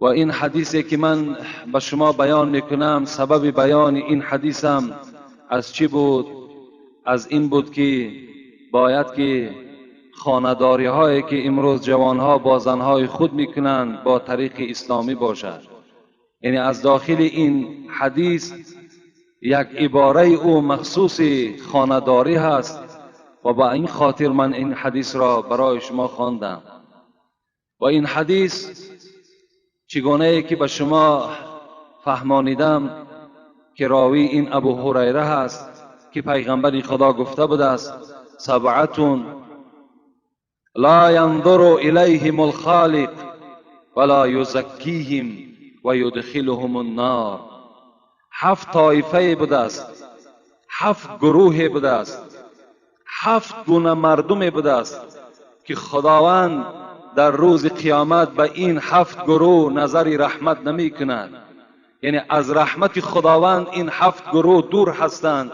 و این حدیثی که من به شما بیان میکنم، سبب بیان این حدیثم از چی بود؟ از این بود که باید که خانه‌داری هایی که امروز جوانها با زنهای خود میکنند با طریق اسلامی باشد. یعنی از داخل این حدیث یک عباره او مخصوص خانه‌داری هست و با این خاطر من این حدیث را برای شما خواندم. و این حدیث چگونه ای که به شما فهمانیدم که راوی این ابو هریره هست که پیغمبر خدا گفته بوده است: سبعتون لا ينظر الیهم الخالق ولا یزکیهم و یدخلهم النار. هفت طایفه بوده است، هفت گروه بوده است، هفت گونه مردم بوده است که خداوند در روز قیامت به این هفت گروه نظر رحمت نمی کند. یعنی از رحمت خداوند این هفت گروه دور هستند،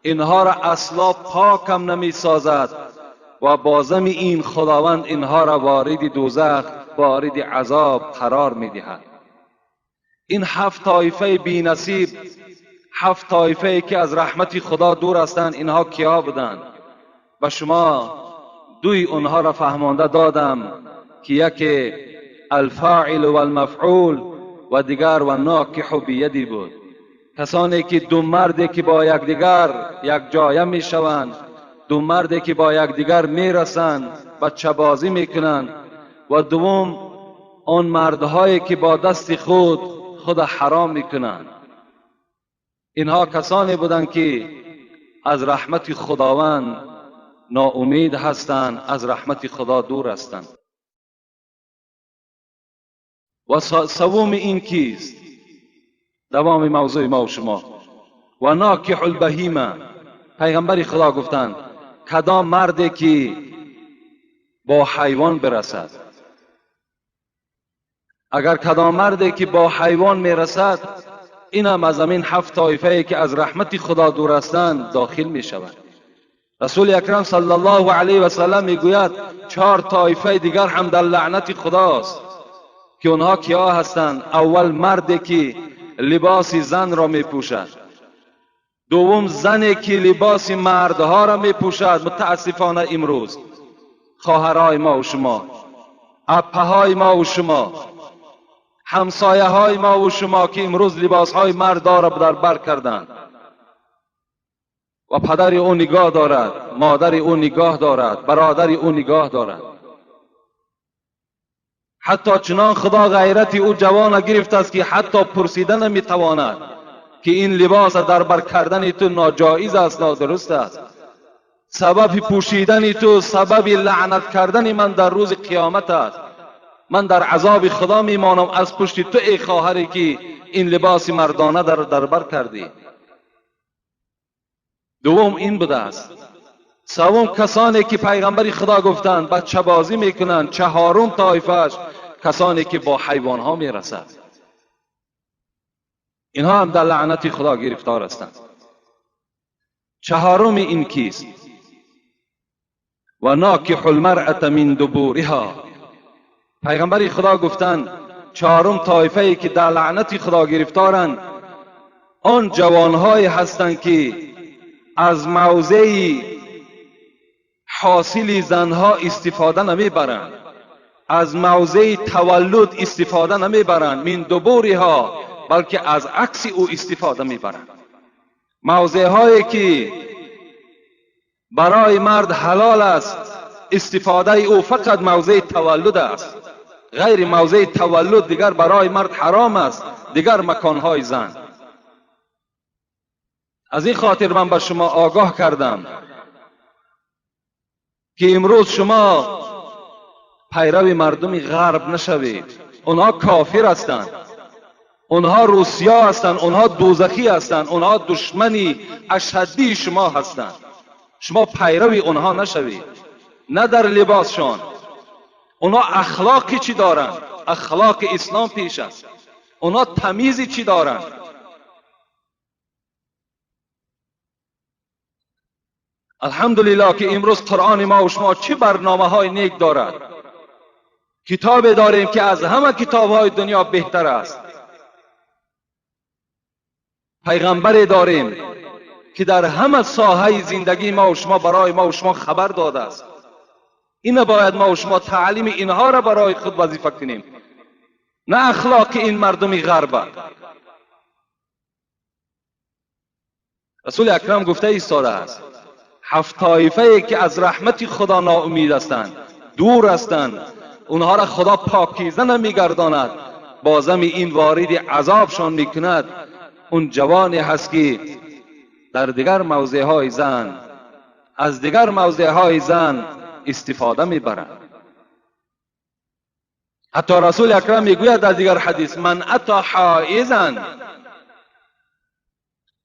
اینها را اصلا پاکم نمی سازد و بازم این خداوند اینها را وارد دوزخ، وارد عذاب قرار می دهد. این هفت طایفه بی نصیب، هفت طایفه که از رحمت خدا دور هستند، اینها کیا بودند؟ به شما دوی اونها را فهمانده دادم که یکی الفاعل و المفعول و دیگر و ناکح بیدی بود. کسانی که دو مردی که با یکدیگر یک جایه می شوند، دو مردی که با یکدیگر می رسند، بچه بازی می کنند، و دوم آن مردهایی که با دست خود خود حرام می کنند. اینها کسانی بودند که از رحمت خداوند ناامید هستند، از رحمت خدا دور هستند. و سوم این کیست؟ دوام موضوع ما و شما. و ناکح البهیمه. پیغمبر خدا گفتند کدام مردی که با حیوان برسد، اگر کدام مردی که با حیوان میرسد، این هم از همین هفت طایفه که از رحمت خدا دور هستند داخل می شود. رسول اکرم صلی الله علیه و سلم میگوید چهار طایفه دیگر هم در لعنت خداست که اونها کیا هستند؟ اول مردی که لباس زن را میپوشد، دوم زنی که لباس مردها را میپوشد. متاسفانه امروز خواهرای ما و شما، اپه ما و شما، همسایه های ما و شما که امروز لباس های مردها را در بر کردند و پدر او نگاه دارد، مادر او نگاه دارد، برادر او نگاه دارد. حتی چنان خدا غیرت او جوان گرفته است که حتی پرسیده نمیتواند که این لباس در بر کردن تو ناجایز است، نادرست است. سبب پوشیدن تو سبب لعنت کردن من در روز قیامت است. من در عذاب خدا میمانم از پشت تو ای خواهری که این لباس مردانه در بر کردی. دوم این بوده است. سوم کسانی که پیغمبر خدا گفتند بچه بازی میکنند. چهارم طایفه‌اش کسانی که با حیوانها میرسد، اینها هم در لعنت خدا گرفتار هستند. چهارم این کیست؟ و ناکح المرأة من دبورها. پیغمبر خدا گفتند چهارم طایفه ای که در لعنت خدا گرفتارند آن جوانهایی هستند که از موضع حاصل زنها استفاده نمیبرند، از موضع تولد استفاده نمیبرند، من دبورها، بلکه از عکس او استفاده میبرند. موضع هایی که برای مرد حلال است استفاده او فقط موضع تولد است، غیر موضع تولد دیگر برای مرد حرام است، دیگر مکانهای زن. از این خاطر من به شما آگاه کردم که امروز شما پیرو مردم غرب نشوید. اونها کافر هستند، اونها روسیا هستند، اونها دوزخی هستند، اونها دشمنی اشدی شما هستند. شما پیرو اونها نشوید، نه در لباسشان. اونها اخلاقی چی دارند؟ اخلاق اسلام پیش است. اونها تمیزی چی دارند؟ الحمدلله که امروز قرآن ما و شما چه برنامه های نیک دارد کتاب داریم که از همه کتاب‌های دنیا بهتر است. پیغمبر داریم که در همه ساحه زندگی ما و شما برای ما و شما خبر داده است. این باید ما و شما تعلیم اینها را برای خود وظیفه کنیم، نه اخلاق این مردم غرب. رسول اکرم گفته ایستاده است 7 طایفه که از رحمت خدا ناامید هستند، دور هستند، اونها را خدا پاکیزه نمیگرداند، بازم این وارد عذابشان میکند. اون جوانی هست که در دیگر موضع های زن، از دیگر موضع های زن استفاده میبرد. حتی رسول اکرم میگوید در دیگر حدیث من اتی حائضا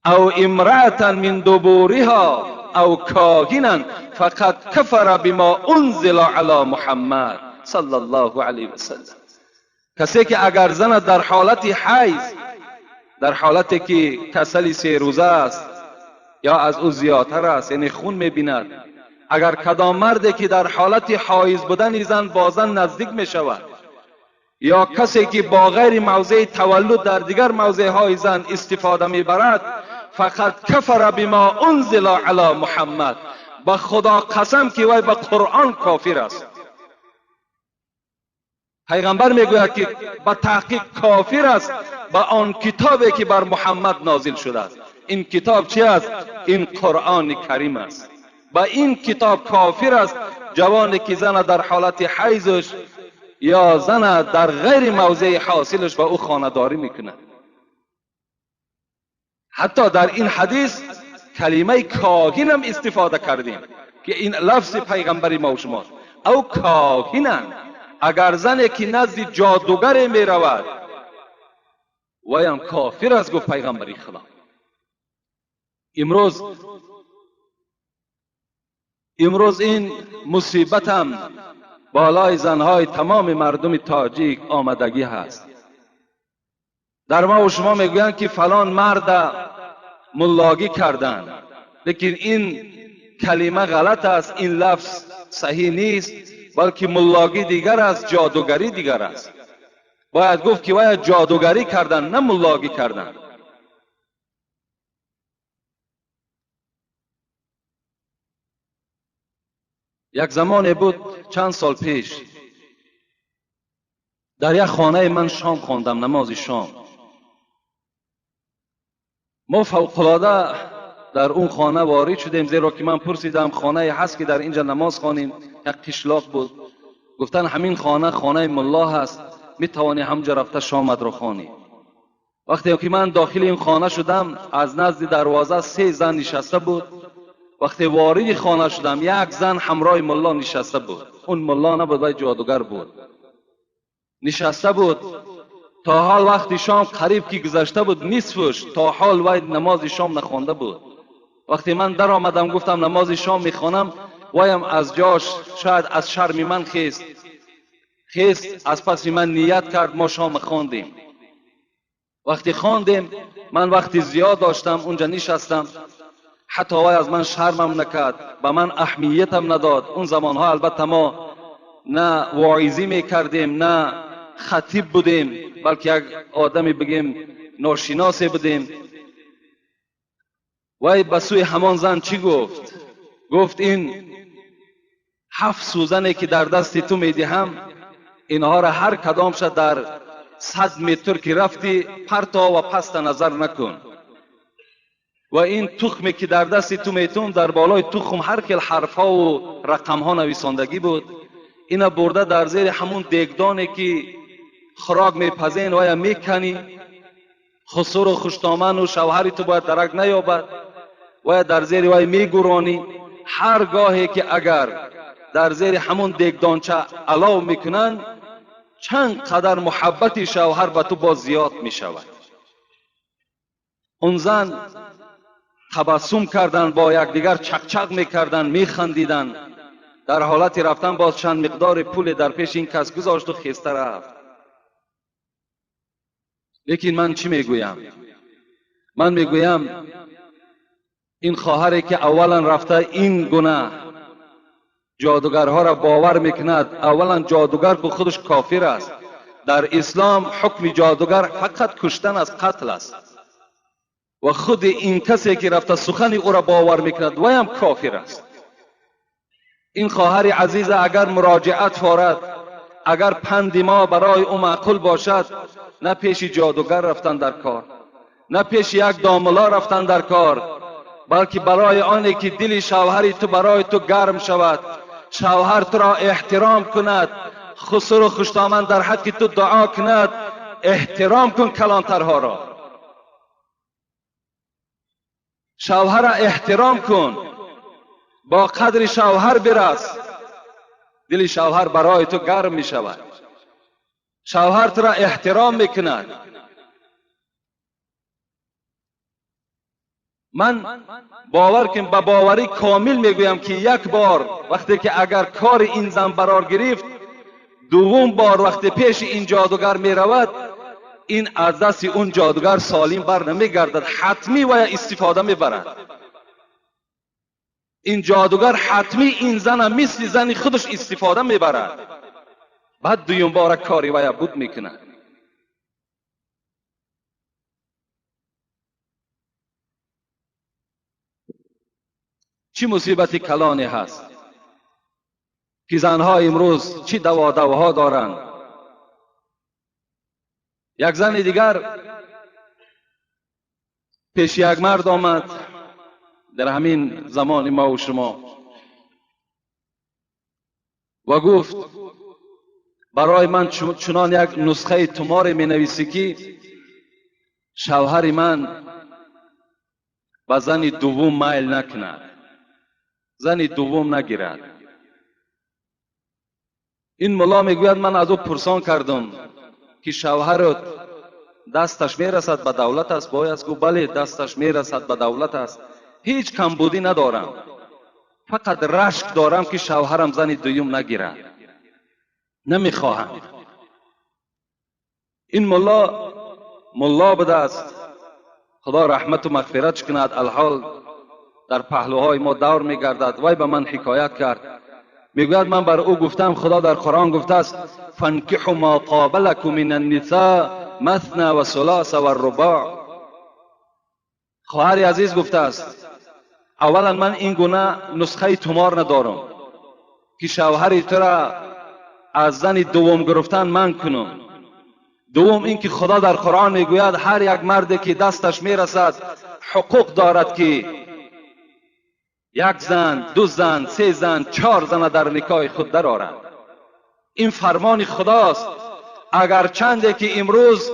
او امرأة من دبورها او کاهنا فقد کفر بما انزل علی محمد صلی الله علیه وسلم. کسی که اگر زن در حالت حیض، در حالتی که کسلی 3 روزه است یا از او زیادتر است، یعنی خون میبیند، اگر کدام مردی که در حالت حایض بودن زن با زن نزدیک میشود، یا کسی که با غیر موضع تولد در دیگر موضع های زن استفاده میبرد، فقط کفر بما انزل علی محمد، با خدا قسم که وی به قرآن کافر است. پیغمبر میگوید که به تحقیق کافر است به آن کتابی که بر محمد نازل شده است. این کتاب چی است؟ این قرآن کریم است. با این کتاب کافر است جوانی که زن در حالت حیضش یا زن در غیر موضع حاصلش با او خانه‌داری میکند. حتی در این حدیث کلمه کاهن هم استفاده کردیم که این لفظ پیغمبری ما و شماست. او کاهنن، اگر زنی که نزد جادوگر می رود ویم کافر است، گفت پیغمبری خدا. امروز این مصیبت هم بالای زنهای تمام مردم تاجیک آمدگی هست. در ما و شما میگویند که فلان مرد ملاگی کردن، لیکن این کلمه غلط است، این لفظ صحیح نیست، بلکه ملاگی دیگر است، جادوگری دیگر است. باید گفت که باید جادوگری کردن، نه ملاگی کردن. یک زمان بود چند سال پیش در یک خانه من شام خواندم، نماز شام. ما فوق‌العاده در اون خانه وارد شدیم، زیرا که من پرسیدم خانه هست که در اینجا نماز خوانیم، یک قشلاق بود. گفتن همین خانه خانه ملا هست، میتوانی همجا رفته شامت رو خوانی. وقتی که من داخل این خانه شدم، از نزد دروازه 3 زن نشسته بود. وقتی وارد خانه شدم، یک زن همراه ملا نشسته بود. اون ملا نبود، ولی جادوگر بود، نشسته بود. تا حال وقتی شام قریب که گذشته بود نصفش، تا حال وای نماز شام نخوانده بود. وقتی من در آمدم گفتم نماز شام میخوانم، وایم از جاش شاید از شرم من خیست، از پس من نیت کرد، ما شام خواندیم. وقتی خواندیم، من وقتی زیاد داشتم اونجا نشستم، حتی وای از من شرمم نکرد، به من اهمیتم نداد. اون زمانها البته ما نه واعظی میکردیم نه خطیب بودیم، بلکه یک آدمی بگیم ناشناسی بودیم. وای به سوی همان زن چی گفت؟ گفت این 7 سوزنی که در دست تو میدهم، اینها را هر کدامش در 100 متر که رفتی پرتا و پست نظر نکن. و این تخمی که در دست تو میتون، در بالای تخم هر کل حرفها و رقمها نویساندگی بود، اینا برده در زیر همون دیگدانی که خوراک میپزین و یا میکنی، خسر و خوشدامن و شوهری تو باید درک نیابد، و یا در زیر وای میگورانی. هر گاهی که اگر در زیر همون دیگدانچه علاو میکنن، چند قدر محبت شوهر به تو باز زیاد میشود. اون زن تبسم کردن، با یکدیگر چقچق میکردن، میخندیدن. در حالت رفتن باز چند مقدار پول در پیش این کس گذاشت و خسته رفت. لیکن من چی میگویم؟ من میگویم این خواهری که اولا رفته این گناه جادوگرها را باور میکند، اولا جادوگر که خودش کافر است. در اسلام حکم جادوگر فقط کشتن است، قتل است. و خود این کسی که رفته سخن او را باور میکند وی هم کافر است. این خواهر عزیز اگر مراجعت فارد، اگر پند ما برای او معقول باشد، نه پیش جادوگر رفتن در کار، نه پیش یک داملا رفتن در کار، بلکه برای آنی که دل شوهر تو برای تو گرم شود، شوهر تو را احترام کند، خسر و خوشدامن در حد که تو دعا کند، احترام کن کلانترها را، شوهر را احترام کن، با قدر شوهر برس، دل شوهر برای تو گرم می شود، شوهر تو را احترام میکند. من باور کن، به باوری کامل میگویم که یک بار وقتی که اگر کار این زن برار گرفت، دوم بار وقتی پیش این جادوگر میرود، این از دست اون جادوگر سالم بر نمیگردد، حتمی و استفاده میبرد. این جادوگر حتمی این زن مثل زن خودش استفاده میبرد، بعد دوم بار کاری ویا بود میکند. چی مصیبت کلانی هست که زنها امروز چی دوا دارند. یک زن دیگر پیش یک مرد آمد در همین زمان ما و شما و گفت برای من چنان یک نسخه تمار می نویسی که شوهر من به زن دوم میل نکند، زن دوم نگیرد. این ملا میگوید من از او پرسان کردم که شوهرت دستش میرسد به دولت است؟ باید گفت بله دستش میرسد به دولت است، هیچ کمبودی ندارم، فقط رشک دارم که شوهرم زن دوم نگیرد، نمیخواهم. این ملا بوده است، خدا رحمت و مغفرت کند، الحال در پهلوهای ما دور میگردد. وی به من حکایت کرد، میگوید من بر او گفتم خدا در قرآن گفته است فانکحوا ما طاب لکم من النساء مثنی و ثلاث و الرباع. خواهر عزیز گفته است اولا من این گونه نسخه تمار ندارم که شوهر تو را از زن دوم گرفتن من کنم. دوم اینکه خدا در قرآن میگوید هر یک مردی که دستش میرسد حقوق دارد که یک زن، دو زن، سه زن، چهار زن در نکاح خود درآورد. این فرمان خداست. اگر چنده که امروز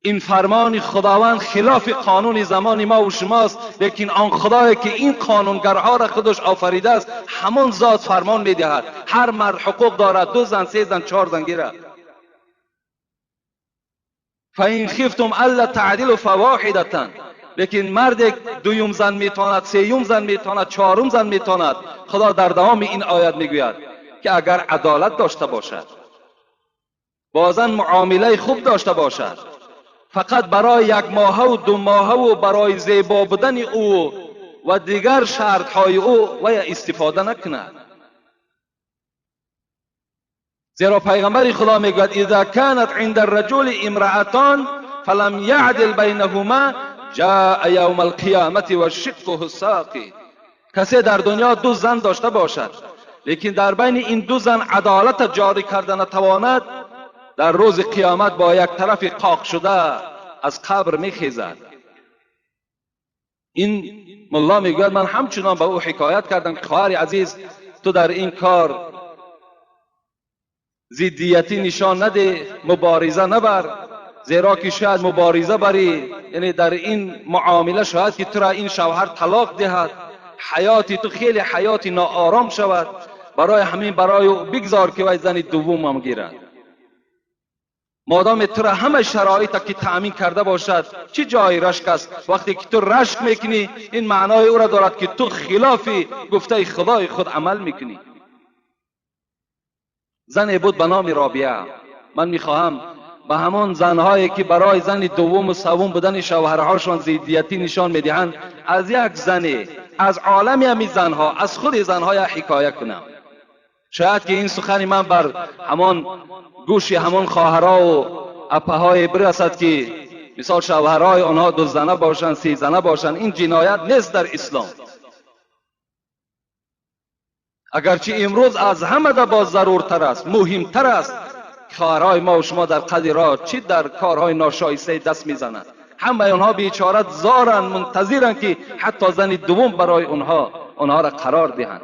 این فرمان خداوند خلاف قانون زمان ما و شماست، لیکن آن خدایی که این قانونگرها را خودش آفریده است همان ذات فرمان میدهد هر مرد حقوق دارد دو زن، سه زن، چهار زن گیرد. فإن خفتم ألا تعدلوا فواحدة. لیکن مرد دویم زن میتواند، سیوم زن میتواند، چهارم زن میتواند. خدا در دوام این آیت میگوید که اگر عدالت داشته باشد، با زن معامله خوب داشته باشد، فقط برای یک ماهه و دو ماهه و برای زیبا بودن او و دیگر شرطهای او و استفاده نکند. زیرا پیغمبر خدا میگوید اذا كانت عند الرجل امرأتان فلم يعدل بینهما جاء یوم القیامت و شقه ساقط. کسی در دنیا دو زن داشته باشد لیکن در بین این دو زن عدالت جاری کرده نتواند، در روز قیامت با یک طرف قاق شده از قبر میخیزد. این ملا میگوید من همچنان به او حکایت کردم که خواهر عزیز تو در این کار ضدیتی نشان نده، مبارزه نبر، زیرا که شاید مبارزه بری، یعنی در این معامله شاید که تو را این شوهر طلاق دهد، حیاتی تو خیلی حیاتی ناآرام شود، برای همین برای او بگذار که وی زن دوم هم گیرد. مادام تو را همه شرایط که تأمین کرده باشد چه جای رشک است؟ وقتی که تو رشک میکنی این معنای او را دارد که تو خلاف گفته خدای خود عمل میکنی. زنی بود به نام رابعه. من میخواهم به همان زنهایی که برای زن دوم و سوم بودن شوهرهاشان ضدیتی نشان میدهند، از یک زن از عالم همین زنها، از خود زنها یک حکایه کنم. شاید که این سخن من بر همان گوش همان خواهرها و اپه برسد که مثال شوهرهای آنها 2 زنه باشند، 3 زنه باشند. این جنایت نیست در اسلام. اگرچه امروز از همه ده باز ضرورتر است، مهمتر است، خواهرهای ما و شما در قدر راه چی در کارهای ناشایسته دست میزنند. همه آنها بیچاره زارن، منتظرن که حتی زن دوم برای آنها را قرار دهند.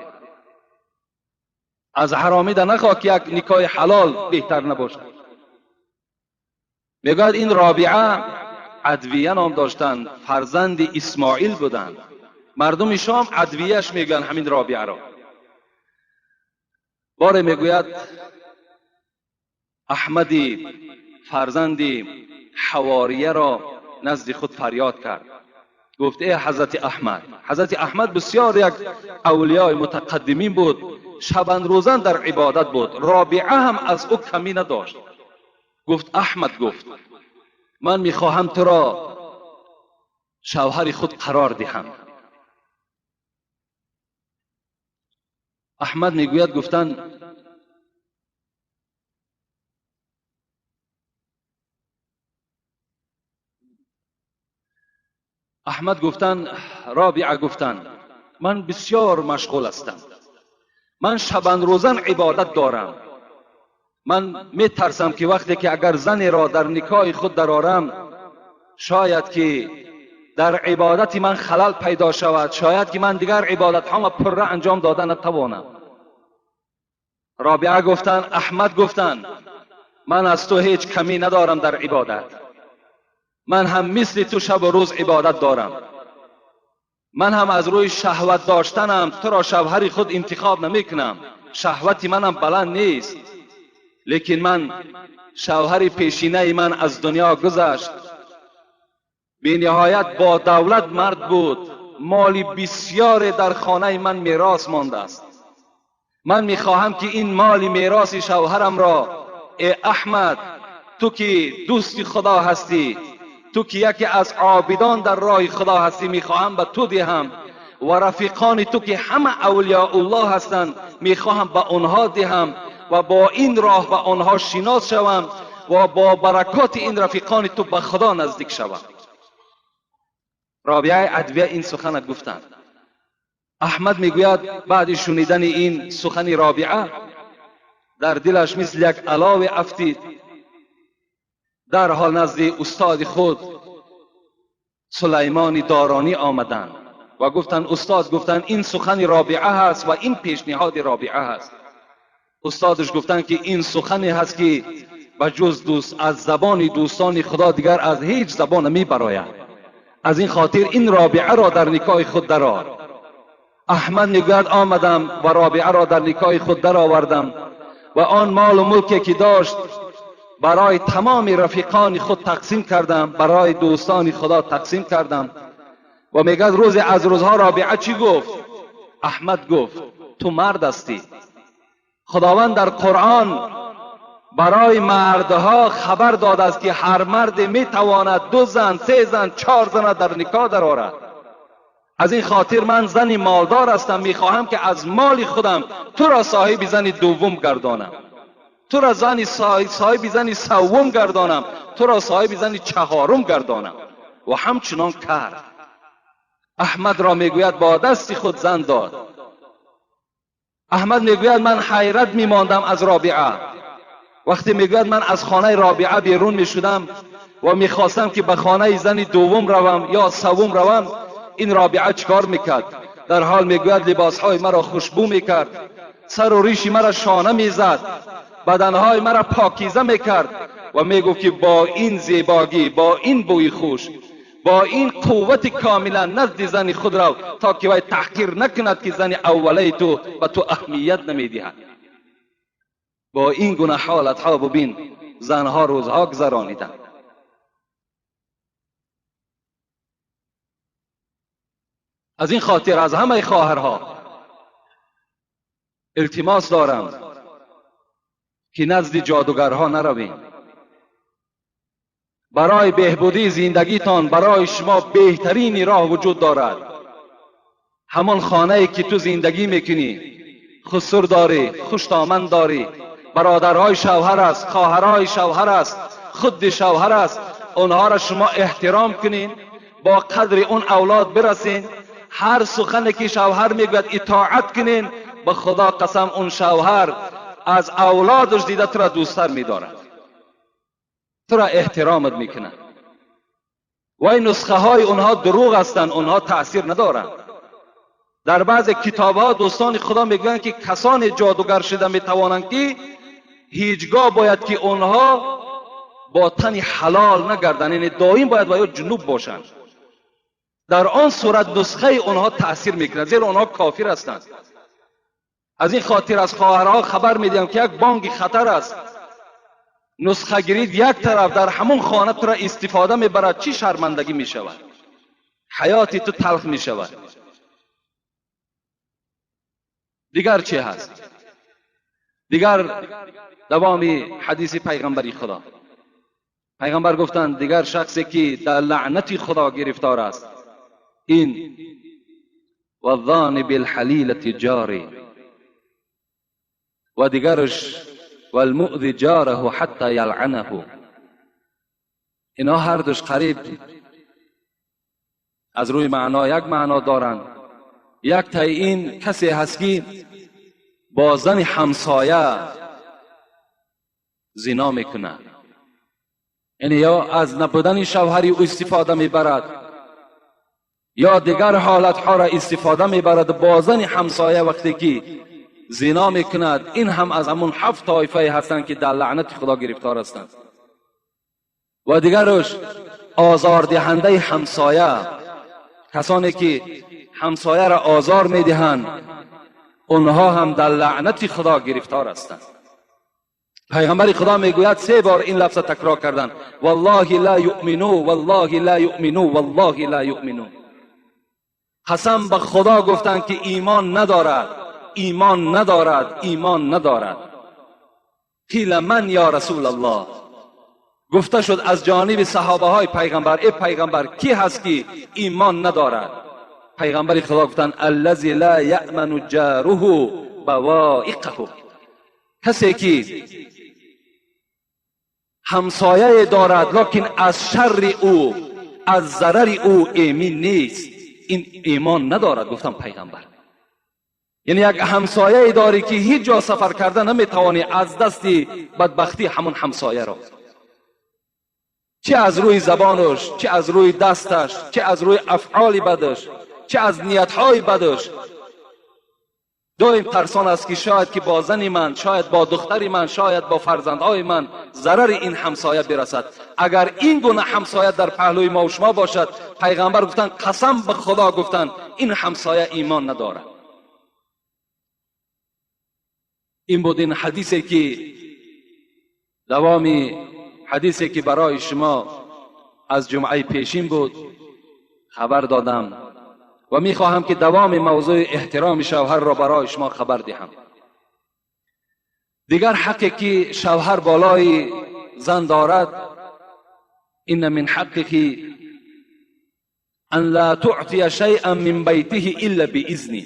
از حرامی ده نخواه که یک نکاح حلال بهتر نباشد. میگوید این رابعه عدویه نام داشتند، فرزند اسماعیل بودند. مردم شام عدویهش میگن همین رابعه را. باره میگوید احمدی فرزند حواریه را نزد خود فریاد کرد، گفت ای حضرت احمد. حضرت احمد بسیار یک اولیای متقدمین بود، شبان روزان در عبادت بود. رابعه هم از او کمی نداشت. گفت احمد، گفت من میخواهم تو را شوهر خود قرار دهم. احمد میگوید گفتن احمد گفتن رابعه گفتن من بسیار مشغول هستم، من شبان روزان عبادت دارم، من میترسم که وقتی که اگر زنی را در نکاح خود درآرم شاید که در عبادت من خلل پیدا شود، شاید که من دیگر عبادت ها پره انجام داده نتوانم. رابعه گفتن احمد گفتن من از تو هیچ کمی ندارم در عبادت، من هم مثل تو شب و روز عبادت دارم، من هم از روی شهوت داشتنم تو را شوهر خود انتخاب نمی کنم، شهوت منم بلند نیست، لیکن من شوهر پیشینه من از دنیا گذشت، بی نهایت با دولت مرد بود، مالی بسیار در خانه من میراث مانده است، من میخواهم که این مال میراث شوهرم را ای احمد، تو که دوست خدا هستی، تو که یکی از عابدان در راه خدا هستی، میخواهم به تو دهم و رفیقان تو که همه اولیاء الله هستند میخواهم به آنها دهم و با این راه به آنها شناس شوم و با برکات این رفیقان تو به خدا نزدیک شوم. رابعه عدویه این سخن گفتند. احمد میگوید بعد شنیدن این سخن رابعه در دلش مثل یک علاوه افتید. در حال نزد استاد خود سلیمان دارانی آمدند و گفتند استاد، گفتند این سخن رابعه هست و این پیشنهاد رابعه هست. استادش گفتند که این سخنی هست که به جز دوست از زبان دوستان خدا دیگر از هیچ زبان نمی براید، از این خاطر این رابعه را در نکاح خود درآر. احمد میگوید آمدم و رابعه را در نکاح خود درآوردم و آن مال و ملکی که داشت برای تمام رفیقان خود تقسیم کردم، برای دوستان خدا تقسیم کردم. و میگه روز از روزها رابعه چی گفت؟ احمد گفت تو مرد هستی، خداوند در قرآن برای مردها خبر داده است که هر مرد میتواند 2 زن، 3 زن، 4 زن در نکاح درآورد. از این خاطر من زن مالدار هستم، میخواهم که از مال خودم تو را صاحب زن دوم گردانم، تو را زن صاحب زن سوم گردانم، تو را صاحب زن چهارم گردانم. و همچنان کرد. احمد را میگوید با دست خود زن داد. احمد میگوید من حیرت میماندم از رابعه. وقتی میگوید من از خانه رابعه بیرون میشدم و میخواستم که به خانه زن دوم روم یا سوم روم، این رابعه چکار میکرد؟ در حال میگوید لباسهای مرا خوشبو میکرد، سر و ریش مرا شانه میزد، بدنهای مرا پاکیزه میکرد و میگفت که با این زیباگی، با این بوی خوش، با این قوت کاملا نزد زن خود رو تا که وی تحقیر نکند که زن اوله تو به تو اهمیت نمیدهد. با این گونه حالت ها ببین زنها روزها گذرانیدند. از این خاطر از همه خواهرها التماس دارم که نزد جادوگرها نرویم. برای بهبودی زندگیتان برای شما بهترین راه وجود دارد. همان خانه ای که تو زندگی میکنی، خسر داری، خوشتامن داری، برادرهای شوهر است، خواهرهای شوهر است، خود شوهر است، اونها را شما احترام کنین، با قدر اون اولاد برسین، هر سخنی که شوهر میگوید اطاعت کنین. به خدا قسم اون شوهر از اولادش دیده تو را دوستتر میدارد، تو را احترامت میکنه. و این نسخه های اونها دروغ هستند، اونها تأثیر ندارند. در بعض کتاب ها دوستان خدا میگویند که کسان جادوگر شده میتوانند که هیچگاه باید که اونها با تن حلال نگردند، یعنی دائم باید باید جنوب باشند. در آن صورت نسخه اونها تأثیر میکند، زیرا اونها کافر هستند. از این خاطر از خواهرها خبر میدیم که یک بانگ خطر است. نسخه گیرید یک طرف در همون خانه تو را استفاده میبرد، چی شرمندگی میشود، حیاتی تو تلخ میشود. دیگر چه هست؟ دیگر دوامی حدیث پیغمبری خدا، پیغمبر گفتند دیگر شخصی که در لعنت خدا گرفتار است این و الظان بالحلیلة جاری، و دیگرش والمؤذی جاره حتی یلعنه. اینا هر دوش قریب از روی معنا یک معنا دارند. یک تا این کسی هست که با زن همسایه زنا میکنه، یعنی یا از نبودن شوهری او استفاده میبرد یا دیگر حالتها را استفاده میبرد، با زن همسایه وقتی که زنا میکند، این هم از همون 7 طایفه هستند که در لعنت خدا گرفتار هستند. و دیگرش آزاردهنده همسایه، کسانی که همسایه را آزار میدهند اونها هم در لعنت خدا گرفتار هستند. پیغمبر خدا میگوید 3 بار این لفظ تکرار کردن، والله لا یؤمنو والله لا یؤمنو والله لا یؤمنو. قسم به خدا گفتند که ایمان ندارد، ایمان ندارد، ایمان ندارد. قیل من یا رسول الله، گفته شد از جانب صحابه های پیغمبر، ای پیغمبر کی هست که ایمان ندارد؟ پیغمبر خدا گفتند الذی لا یأمن جاره بوائقه، کسی که همسایه دارد لکن از شر او، از ضرر او ایمن نیست، این ایمان ندارد. گفتم پیغمبر یعنی یک همسایه داری که هیچ جا سفر کرده نمیتوانی از دست بدبختی همون همسایه را، چه از روی زبانش، چه از روی دستش، چه از روی افعال بدش، چه از نیتهای بدش، دائم ترسان است که شاید که با زن من، شاید با دختر من، شاید با فرزندهای من ضرر این همسایه برسد. اگر این گونه همسایه در پهلوی ما و شما باشد، پیغمبر گفتن قسم به خدا گفتن این همسایه ایمان ندارد. این بود این حدیثی که دوامی حدیثی که برای شما از جمعه پیشین بود خبر دادم و میخواهم که دوام موضوع احترام شوهر را برای شما خبر دهم. دیگر حقی که شوهر بالای زن دارد، ان من حقه ان لا تعطی شیئا من بیته الا باذنه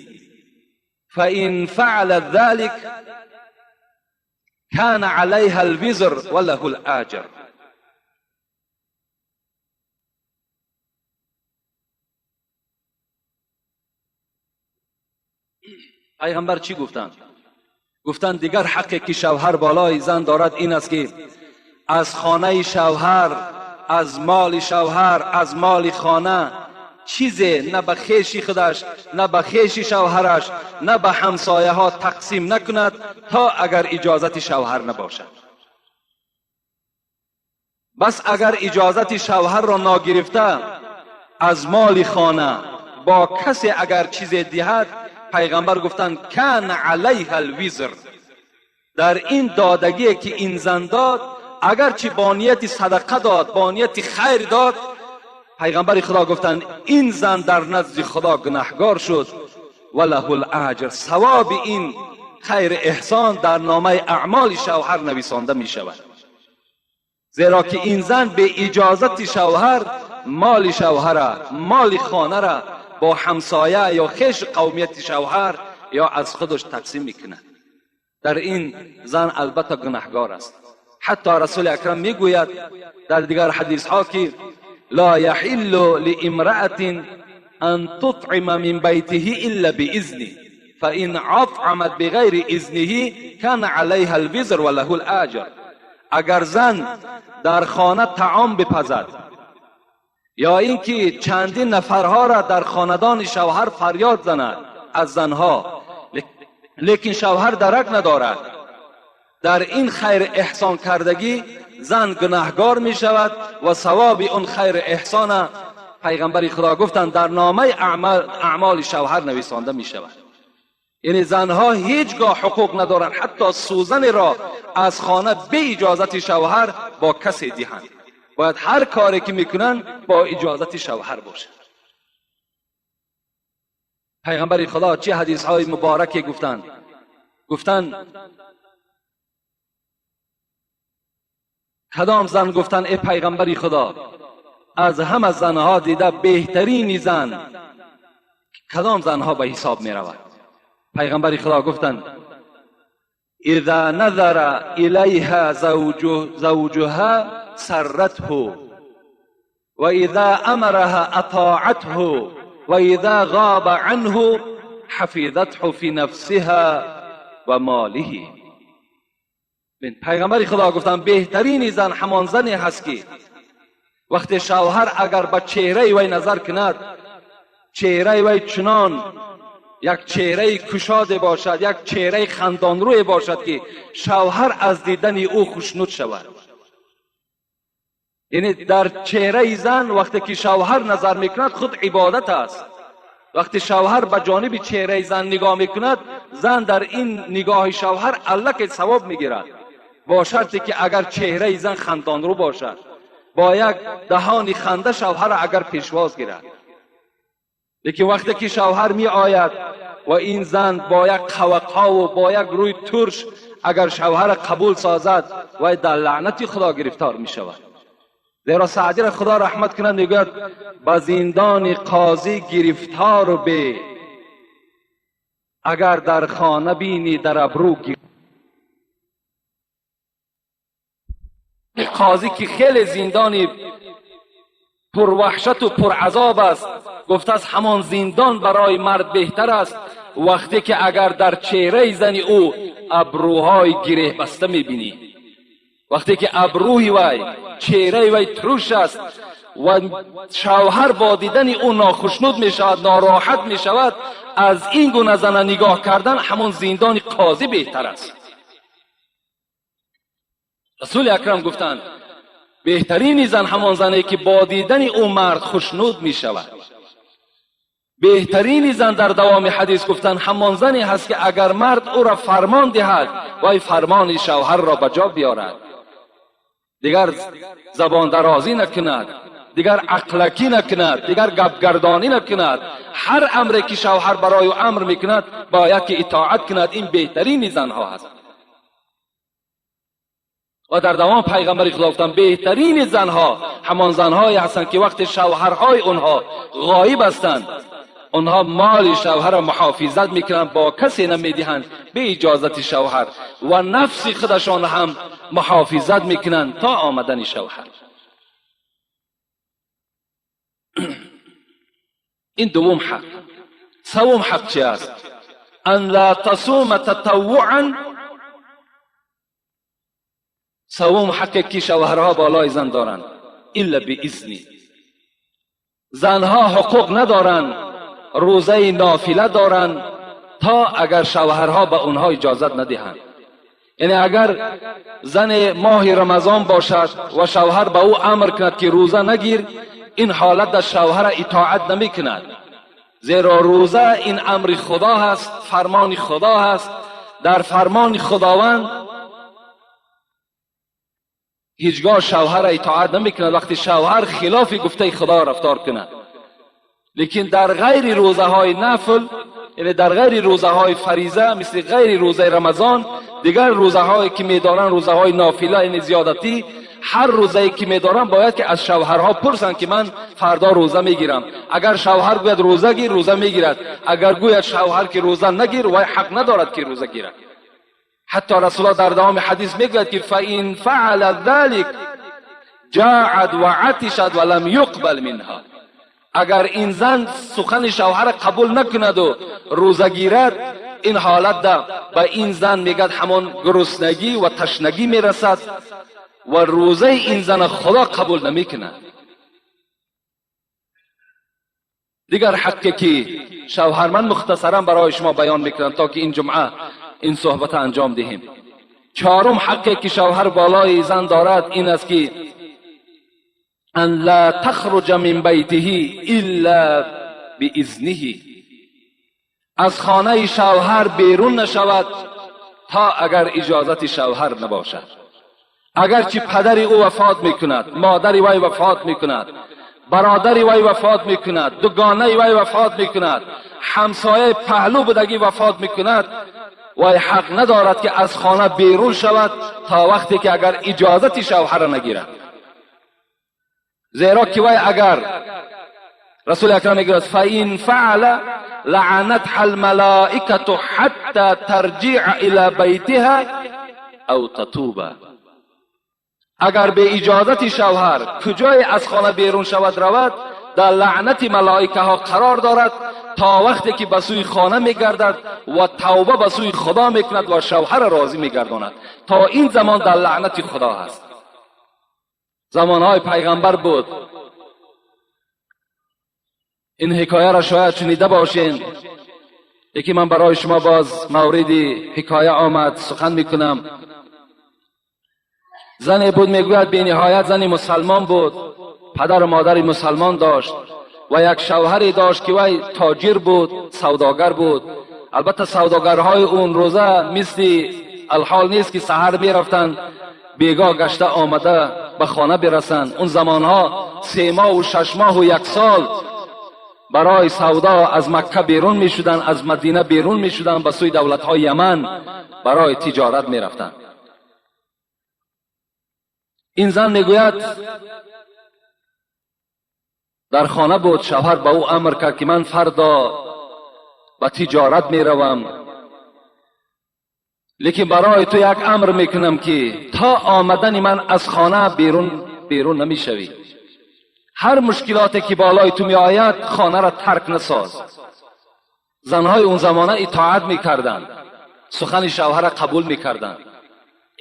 فان فعل ذلك كان عليها الوزر وله الآجر. پیغمبر چی گفتند؟ گفتند دیگر حقی که شوهر بالای زن دارد این است که از خانه شوهر، از مال شوهر، از مال خانه چیزی نه به خویش خودش، نه به خویش شوهرش، نه به همسایه ها تقسیم نکند تا اگر اجازت شوهر نباشد. بس اگر اجازت شوهر را ناگرفته از مال خانه با کسی اگر چیزی دهد، پیغمبر گفتند کان علیها الوزر، در این دادگی که این زن داد، اگرچه با نیت صدقه داد، با نیت خیر داد، پیغمبر خدا گفتند این زن در نزد خدا گناهگار شد و له الاجر، ثواب این خیر احسان در نامه اعمال شوهر نویسانده می شود، زیرا که این زن به اجازت شوهر مال شوهر، مال خانه را با همسایه یا خیش قومیت شوهر یا از خودش تقسیم میکند. در این زن البته گناهگار است. حتی رسول اکرم میگوید در دیگر حدیث ها که لا یحل لامرأة ان تطعم من بیته الا باذنه فان اطعمت بغیر اذنه كان علیها الوزر وله الاجر. اگر زن در خانه طعام بپزد یا اینکه چندین نفرها را در خاندان شوهر فریاد زند از زنها، لیکن شوهر درک ندارد، در این خیر احسان کردگی زن گناهگار می شود و ثواب اون خیر احسان پیغمبر خدا گفتند در نامه اعمال شوهر نویسانده می شود. یعنی زنها هیچگاه حقوق ندارند حتی سوزن را از خانه به اجازت شوهر با کسی دهند. باید هر کاری که میکنند با اجازت شوهر باشد. پیغمبر خدا چه حدیث های مبارکی گفتند؟ گفتند کدام زن؟ گفتند ای پیغمبر خدا، از همه زنها دیده بهترین زن کدام زنها به حساب می رود؟ پیغمبر خدا گفتند اذا نظر الیها زوجها سرته و اذا امرها اطاعته و اذا غاب عنه حفظته فی نفسها و ماله. پیغمبر خدا گفتند بهترین زن همان زنی هست که وقتی شوهر اگر به چهره وی نظر کند، چهره وی چنان یک چهره کشاده باشد، یک چهره خندان روی باشد که شوهر از دیدن او خوشنود شود. یعنی در چهره زن وقتی که شوهر نظر میکند خود عبادت است. وقتی شوهر به جانب چهره زن نگاه میکند، زن در این نگاه شوهر الک ثواب میگیرد، با شرطی که اگر چهره زن خندان رو باشد، با یک دهان خنده شوهر اگر پیشواز گیرد. لیکن وقتی که شوهر می آید و این زن با یک قوقا و با یک روی ترش اگر شوهر قبول سازد، وی در لعنت خدا گرفتار می شود. زیرا سعدی را خدا رحمت کند میگوید به زندان قاضی گرفتار به، اگر در خانه بینی در ابرو گیر. قاضی که خیلی زندانی پر وحشت و پر عذاب است، گفته است همان زندان برای مرد بهتر است وقتی که اگر در چهره زن او ابروهای گره بسته میبینی، وقتی که ابروی وی چهره وی ترش است و شوهر با دیدن او ناخشنود میشود، ناراحت میشود، از این گونه زن نگاه کردن همان زندان قاضی بهتر است. رسول اکرم گفتند بهترین زن همان زنی که با دیدن او مرد خوشنود می شود. بهترین زن در دوام حدیث گفتند همان زنی هست که اگر مرد او را فرمان دهد وی فرمان شوهر را به جا بیارد، دیگر زبان درازی نکند، دیگر عقلکی نکند، دیگر گپگردانی نکند. هر امری که شوهر برای او امر میکند باید که اطاعت کند. این بهترین زنها هست. و در دوام پیغمبر خدا گفتند بهترین زنها همان زنهایی هستند که وقت شوهرهای آنها غایب هستند، آنها مال شوهر را محافظت میکنند، با کسی نمیدهند به اجازت شوهر، و نفس خودشان هم محافظت میکنند تا آمدن شوهر. این دوم حق. سوم حق چی است؟ ان لا تصوم تطوعا. سوم حقی که شوهرها بالای زن دارند الا باذنی. زنها حقوق ندارند، روزه نافله دارند تا اگر شوهرها به آنها اجازت ندهند. یعنی اگر زن ماه رمضان باشد و شوهر به او امر کند که روزه نگیر، این حالت در شوهر اطاعت نمی کند، زیرا روزه این امر خدا هست، فرمان خدا هست. در فرمان خداوند هیچگاه شوهر اطاعت نمی کند وقتی شوهر خلاف گفته خدا رفتار کند. لیکن در غیر روزه های نفل، یعنی در غیر روزه های فریضه، مثل غیر روزه رمضان، دیگر روزه هایی که میدارن روزه های نافله یعنی زیادتی، ҳар рӯзае ки медорам бояд ки аз шавҳарҳо пурсанд ки ман фардо рӯза мегирам. Агар шавҳар гӯяд рӯза гир, рӯза мегирад. Агар гӯяд шавҳар ки рӯза нагир, вай ҳақ надорад ки рӯза гирад. Ҳатто Расулуллоҳ дар давоми ҳадис мегӯяд ки фаин фаала залик ҷаат ва атишат ва лам юқбал минҳа. Агар ин зан сухани шавҳара қабул накунаду рӯза гирад, ин ҳолат ба ин зан мегӯяд ҳамон гуруснагӣ ва ташнагӣ мерасад ва рӯзаи ин зана Худо қабул намекунад. Дигар ҳаққе ки шавҳар, ман мухтасаран барои шумо баён мекунам то ки ин ҷумъа ин суҳбата анҷом диҳем. Чорум ҳаққе ки шавҳар болои зан дорад ин аст ки ан ла тахруҷа мин байтиҳи илла биизниҳи. Аз хонаи шавҳар берун нашавад то агар иҷозати шавҳар набошад. Агарчи падари ӯ вафот мекунад, модари вай вафот мекунад, бародари вай вафот мекунад, дугонаи вай вафот мекунад, ҳамсояи паҳлӯ будагӣ вафот мекунад, вай ҳақ надорад ки аз хона берун шавад то вақте ки агар иҷозати шавҳарро нагирад. Зеро ки вай агар Расули Акрам мегӯяд фаин фаала лаънатҳа алмалоикату ҳатта тарҷиа ила байтиҳа ав татуба. Агар бе иҷозати шавҳар куҷое аз хона берун шавад равад, дар лаънати малоикаҳо қарор дорад то вақте ки ба сӯи хона мегардад ва тавба ба сӯи Худо мекунад ва шавҳарро розӣ мегардонад. То ин замон дар лаънати Худо ҳаст. Замонҳои пайғамбар буд. Ин ҳикояро шояд шунида бошед, яке ман барои шумо боз мавриди ҳикоя омад сухан мекунам. Зане буд, мегӯяд бениҳоят зани мусалмон буд, падару модари мусалмон дошт ва як шавҳаре дошт ки вай тоҷир буд, савдогар буд. Албатта савдогарҳои он рӯза мисли алҳол нест ки саҳар мерафтанд, бегоҳ гашта омада ба хона бирасанд. Он замонҳо 3 моҳу 6 моҳу 1 сол барои савдо аз Макка берун мешуданд, аз Мадина берун мешуданд, ба сӯи давлатҳои Яман барои тиҷорат мерафтанд. Ин зан мегӯяд дар хона буд, шавҳар ба ӯ амр кард ки ман фардо ба тиҷорат меравам, лекин барои ту як амр мекунам ки то омадани ман аз хона берун намешавӣ. Ҳар мушкилоте ки болои ту меояд хонаро тарк насоз. Занҳои он замона итоат мекарданд, сухани шавҳарро қабул мекарданд.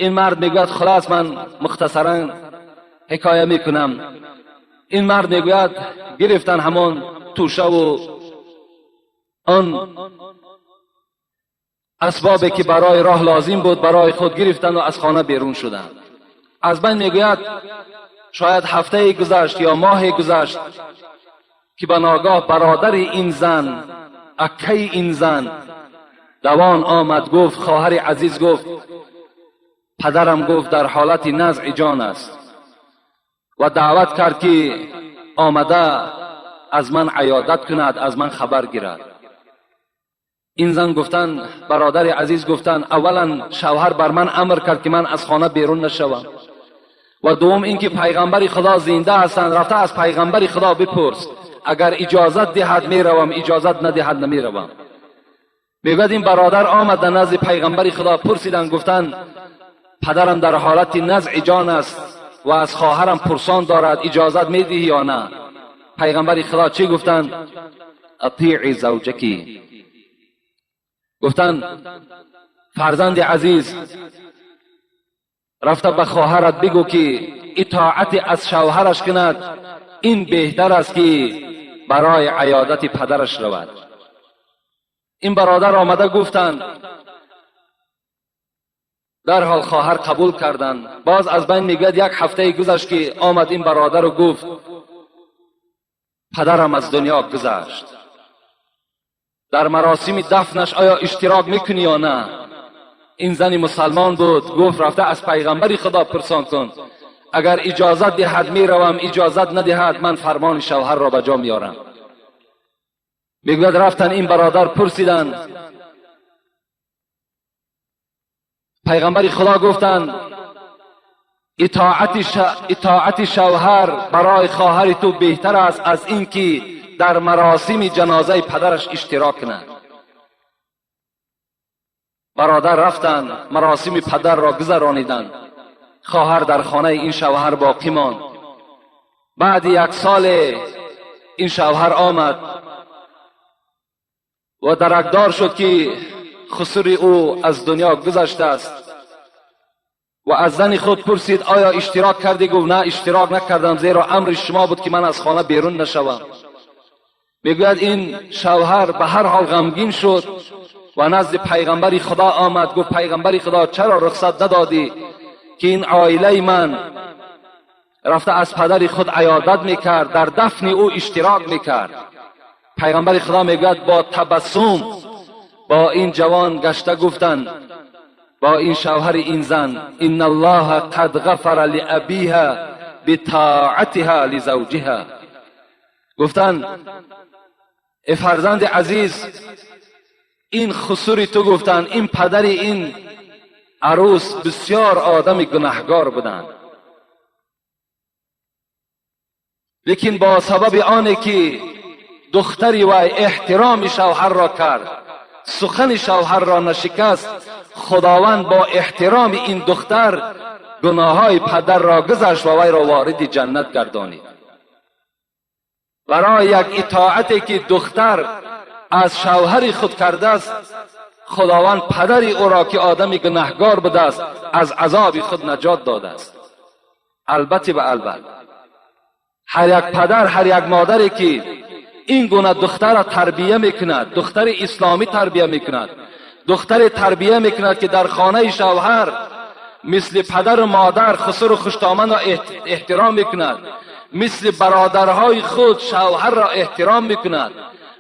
Ин мард мегӯяд хулас ман мухтасаран ҳикоя мекунам. Ин мард мегӯяд гирифтан ҳамон тӯшаву он асбобе ки барои роҳ лозим буд барои худ гирифтанд ва аз хона берун шуданд. Аз байн мегӯяд шояд ҳафтае гузашт ё моҳе гузашт ки ба ногоҳ бародари ин зан, аккаи ин зан давон омад, гуфт хоҳари азиз, гуфт падарам, гуфт дар ҳолати назъи ҷон аст ва даъват кард ки омада аз ман аёдат кунад, аз ман хабар гирад. Ин зан гуфтанд, бародари азиз гуфтанд, аввалан шавҳар бар ман амр кард ки ман аз хона берун нашавам ва дуввум ин ки пайғамбари Худо зинда ҳастанд, рафта аз пайғамбари Худо бипурс, агар иҷозат диҳад меравам, иҷозат надиҳад намеравам. Мегӯяд ин бародар омад дар назди пайғамбари Худо, пурсиданд, гуфтанд падарам дар ҳолати назъи ҷон аст ва аз хоҳарам пурсон дорад, иҷозат медиҳӣ ё на? Пайғамбари Худо чӣ гуфтанд? Атиъи завҷаки. Гуфтанд фарзанди азиз, рафта ба хоҳарат бигӯ ки итоати аз шавҳараш кунад, ин беҳтар аст ки барои аёдати падараш равад. Ин бародар омада гуфтанд, дарҳол хоҳар қабул карданд. Боз аз байн мегӯяд як ҳафтае гузашт ки омад ин бародару гуфт падарам аз дунё гузашт, дар маросими дафнаш оё иштирок мекунӣ ё на? Ин зани мусалмон буд, гуфт рафта аз пайғамбари Худо пурсон кун, агар иҷозат диҳад меравам, иҷозат надиҳад ман фармони шавҳарро ба ҷо меорам. Мегӯяд рафтан ин бародар пурсиданд, пайғамбари Худо гуфтанд اطاعت شوهر برای خواهر تو بهتر است از اینکه در مراسم جنازه پدرش اشتراک کند. برادر رفتند، مراسم پدر را گذرانیدند، خواهر در خانه این شوهر باقی ماند. بعد یک سال این شوهر آمد و درکدار شد که خسر او از دنیا گذشته است و از زن خود پرسید آیا اشتراک کردی؟ گفت نه، اشتراک نکردم، زیرا امر شما بود که من از خانه بیرون نشوم. میگوید این شوهر به هر حال غمگین شد و نزد پیغمبر خدا آمد. گفت پیغمبر خدا چرا رخصت ندادی که این عائله من رفته از پدر خود عیادت میکرد، در دفن او اشتراک میکرد؟ پیغمبر خدا میگوید با تبسم با این جوان گشته گفتند، با این شوهر این زن، ان الله قد غفر لابیها بطاعتها لزوجها. گفتند ای فرزند عزیز، این خسر تو، گفتند این پدر این عروس بسیار آدم گناهگار بودند، لیکن با سبب آنی که دختری و احترام شوهر را کرد، سخن شوهر را نشکست، خداوند با احترام این دختر گناههای پدر را گذشت و وی را وارد جنت گردانید. برای یک اطاعتی که دختر از شوهر خود کرده است، خداوند پدر او را که آدم گناهگار بوده است از عذاب خود نجات داده است. البته به البته هر یک پدر، هر یک مادری که این گونه دختر را تربیه میکند، دختر اسلامی تربیه میکند، دختر تربیه میکند که در خانه شوهر مثل پدر و مادر خسر و خوشدامن را احترام میکند، مثل برادرهای خود شوهر را احترام میکند،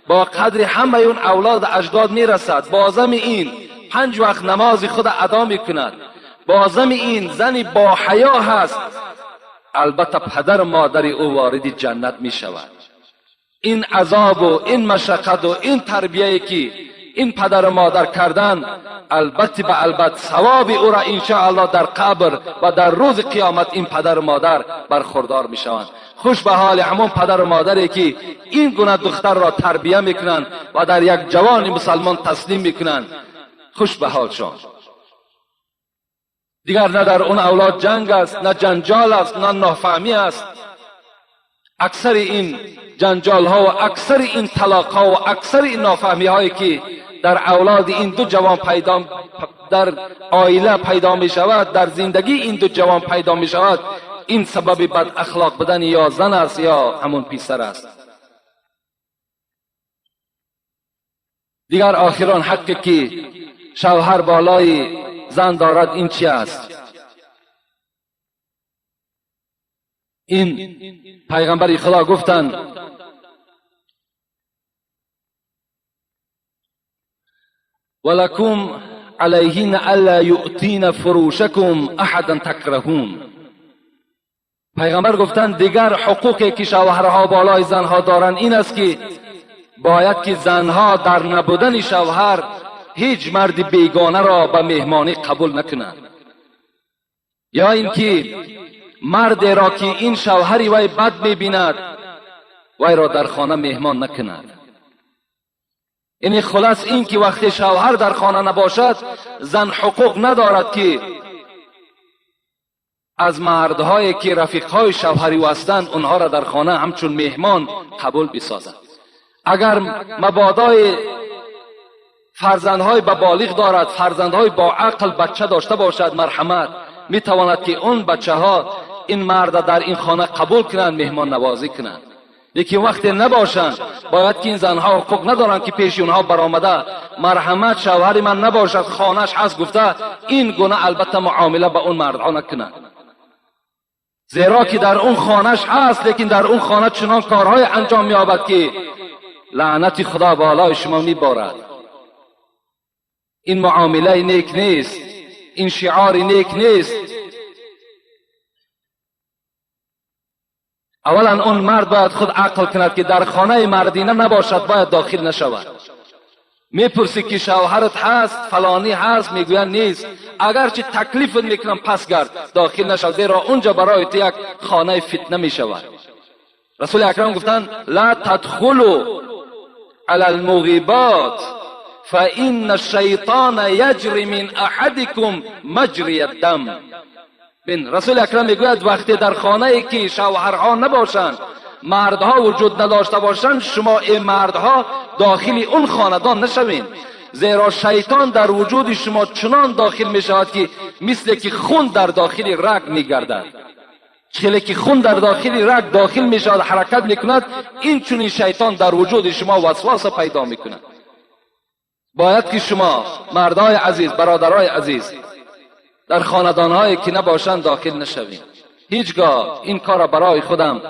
با قدر همه اون اولاد اجداد میرسد، بازم این 5 وقت نماز خود ادا میکند، بازم این زنی با حیا هست، البته پدر و مادر او وارد جنت میشود. این عذاب و این مشقت و این تربیه که این پدر و مادر کردن، البته به البته ثواب او را انشاءالله در قبر و در روز قیامت این پدر و مادر برخوردار میشوند. خوش به حال همون پدر و مادری که این گونه دختر را تربیه میکنند و در یک جوان مسلمان تسلیم میکنند، خوش به حالشان. دیگر نه در اون اولاد جنگ است، نه جنجال است، نه نافهمی است. اکثر این جنجال ها و اکثر این طلاق ها و اکثر این نافهمی هایی که در اولاد این دو جوان پیدا، در عائله پیدا می شود، در زندگی این دو جوان پیدا می شود، این سبب بد اخلاق بدن یا زن است یا همون پسر است. دیگر آخران حقی که شوهر بالای زن دارد این چی است؟ این پیغمبر خدا گفتند ولکم علیهن الا یؤتین فروشکم احدا تکرهون. پیغمبر گفتند دیگر حقوقی که شوهرها بالای زنها دارند این است که باید که زنها در نبودن شوهر هیچ مرد بیگانه را به مهمانی قبول نکنند، یا اینکه مرد را که این شوهری وی بد میبیند وی را در خانه مهمان نکند. این خلاص این که وقتی شوهر در خانه نباشد زن حقوق ندارد که از مردهایی که رفیقهای شوهری هستند اونها را در خانه همچون مهمان قبول بسازد. اگر مبادای فرزندهای به بالغ دارد، فرزندهای با عقل بچه داشته باشد، مرحمت میتواند که اون بچه ها این مرد در این خانه قبول کنند، مهمان نوازی کنند. لیکن وقتی نباشند باید که این زنها حقوق ندارند که پیش اونها برآمده مرحمت شوهر من نباشد خانهش هست گفته این گونه البته معامله به اون مردها نکنند، زیرا که در اون خانهش هست لیکن در اون خانه چنان کارهای انجام می‌یابد که لعنت خدا بالای شما میبارد. این معامله نیک نیست، این شعار نیک نیست. اولا اون مرد باید خود عقل کند که در خانه مردینه نباشد، باید داخل نشود. میپرسی که شوهرت هست، فلانی هست، میگویند نیست. اگرچه تکلیفت میکنم پس گرد، داخل نشو، زیرا اونجا برای تو یک خانه فتنه میشود. رسول اکرم گفتند لا تدخلوا علی المغیبات فإن الشیطان یجری من احدکم مجری الدم. بین رسول اکرم میگوید وقتی در خانه ای که شوهرها نباشند، مردها وجود نداشته باشند، شما این مردها داخل اون خاندان نشوین، زیرا شیطان در وجود شما چنان داخل می شود که مثل که خون در داخل رگ می گردد. چه که خون در داخل رگ داخل می شود، حرکت می کند، این چنین شیطان در وجود شما وسواس پیدا می کند. باید که شما مردای عزیز، برادرای عزیز، در خاندانهایی که نباشند داخل نشوین. هیچگاه این کار برای خودم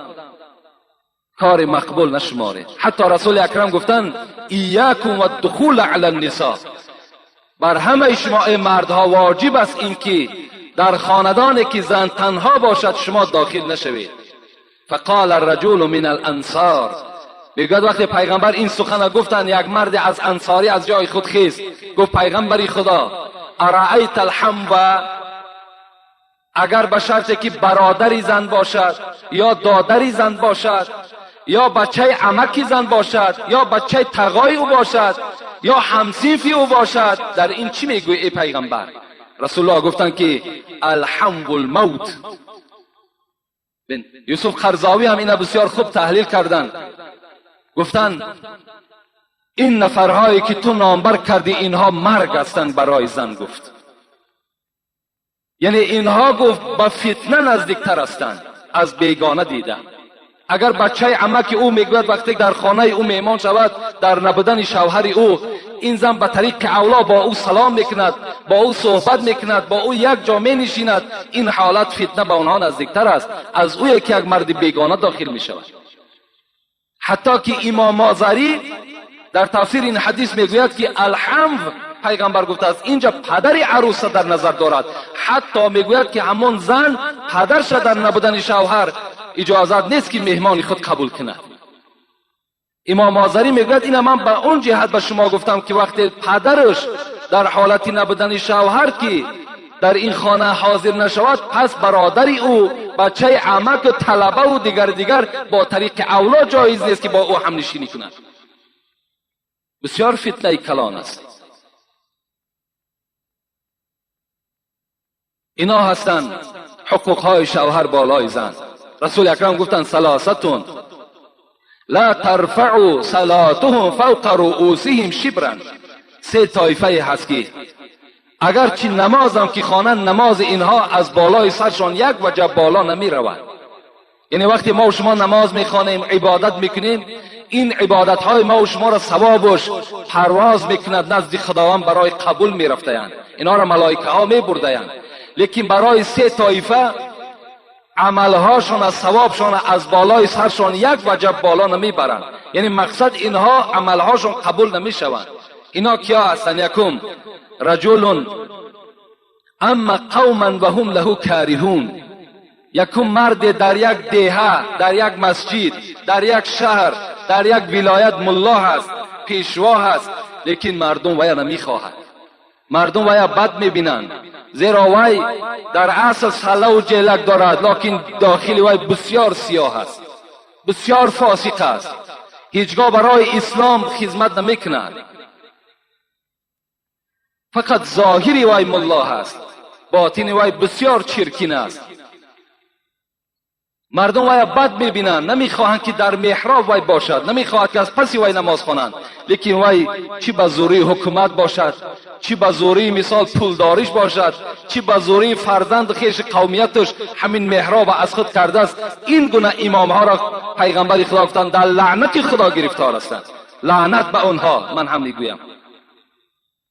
کار مقبول نشمارید. حتی رسول اکرم گفتند ایاکم و الدخول علی النساء. بر همه شما ای مردها واجب است اینکه در خاندانی که زن تنها باشد شما داخل نشوید. فقال الرجل من الانصار، میگوید وقتی پیغمبر این سخن گفتند، یک مرد از انصاری از جای خود خیست، گفت پیغمبر خدا ارأیت الحمو، اگر به شرطی که برادری زن باشد یا دادری زن باشد یا بچه عمکی زن باشد یا بچه تغای او باشد یا همصنفی او باشد، در این چی میگویی ای پیغمبر؟ رسول الله گفتند که الحمو الموت. یوسف قرضاوی هم اینا بسیار خوب تحلیل کردند. گفتند این نفرهایی که تو نامبر کردی اینها مرگ هستند برای زن. گفت یعنی اینها گفت به فتنه نزدیکتر هستند از بیگانه دیده. اگر بچه عمک او میگوید وقتی در خانه او مهمان شود، در نبودن شوهر او، این زن به طریق اولا با او سلام میکند، با او صحبت میکند، با او یک جا می نشیند، این حالت فتنه به آنها نزدیکتر است از او که یک مرد بیگانه داخل میشود. حتی که امام مازری در تفسیر این حدیث میگوید که الحمو پیغمبر گفته است اینجا پدر عروس در نظر دارد. حتی میگوید که همان زن پدرش در نبودن شوهر اجازت نیست که مهمان خود قبول کند. امام آذری میگوید این من به اون جهت به شما گفتم که وقتی پدرش در حالت نبودن شوهر که در این خانه حاضر نشود، پس برادر او، بچه عمک و طلبه و دیگر با طریق اولا جایز نیست که با او هم نشینی کند. بسیار فتنه کلان است. اینا هستند حقوق های شوهر بالای زن. رسول اکرم گفتند ثلاثتون لا ترفعوا صلاتهم فوق رؤوسهم شبرا. سه طایفه هست که اگرچه نمازم که خوانند، نماز اینها از بالای سرشان یک وجب بالا نمی رود. یعنی وقتی ما و شما نماز میخوانیم، عبادت میکنیم، این عبادت های ما و شما را ثوابش پرواز میکند نزد خداوند، برای قبول میرفتند، اینا را ملائکه ها میبردند. لیکن برای سه طایفه عملهاشون از ثوابشان از بالای سرشان یک وجب بالا نمیبرند. یعنی مقصد اینها عملهاشون قبول نمیشوند. اینا کیا هستند؟ یکم رجل اما قوما و هم له کارهون. یکم مرد در یک دیهه، در یک مسجد، در یک شهر، در یک ولایت ملا هست، پیشوا هست، لیکن مردم وی نمیخواهد، مردم وی بد میبینند، زیرا وی در اصل سله و جلک دارد، لیکن داخل وی بسیار سیاه است، بسیار فاسق است، هیچگاه برای اسلام خدمت نمیکند، فقط ظاهری وی ملا هست، باطن وی بسیار چرکین است. مردم وی بد میبینند، نمیخواهند که در محراب وی باشد، نمیخواهد که از پس وی نماز خوانند، لیکن وی چی به زوری حکومت باشد، چی به زوری مثال پولداریش باشد، چی به زوری فرزند خیش قومیتش، همین محراب از خود کرده است. این گونه امام ها را پیغمبر خدا گفتند در لعنت خدا گرفتار هستند، لعنت به آنها. من هم میگویم،